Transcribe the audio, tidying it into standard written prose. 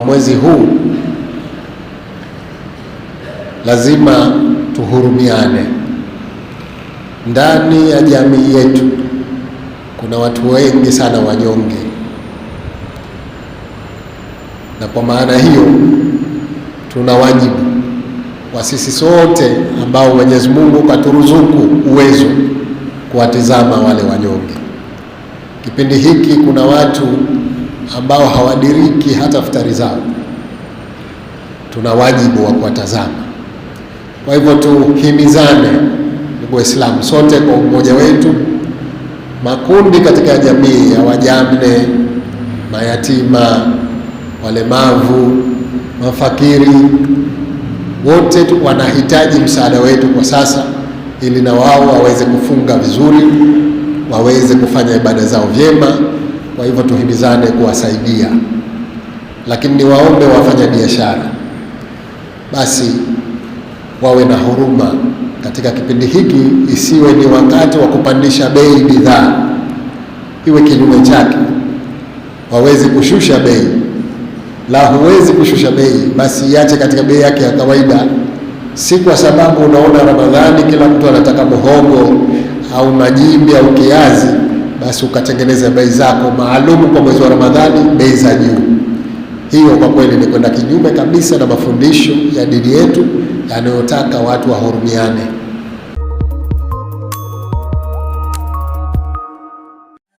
Mwezi huu lazima tuhurumiane. Ndani ya jamii yetu kuna watu wengi sana wanyonge, na kwa maana hiyo tuna wajibu wa sisi sote ambao Mwenyezi Mungu katuruzuku uwezo kuwatizama wale wanyonge. Kipindi hiki kuna watu ambao hawadiriki hata futari zao, tuna wajibu wa kuwatazama. Kwa hivyo tuhimizane, ndugu Waislamu, sote kwa umoja wetu, makundi katika jamii ya wajane, mayatima, walemavu, mafakiri, wote wanahitaji msaada wetu kwa sasa, ili na wao waweze kufunga vizuri, waweze kufanya ibada zao vyema. Kwa hivyo tuhimizane kuwasaidia, lakini niwaombe wafanya biashara basi wawe na huruma katika kipindi hiki, isiwe ni wakati wa kupandisha bei bidhaa, iwe kinyume chake, waweze kushusha bei. La, huwezi kushusha bei, basi iache katika bei yake ya kawaida, si kwa sababu unaona Ramadhani kila mtu anataka muhogo au majimbi au kiazi, basi ukatengeneza bei zako maalum kwa mwezi wa Ramadhani, bei za juu. Hiyo kwa kweli ni kwenda kinyume kabisa na mafundisho ya dini yetu yanayotaka watu wahurumiane.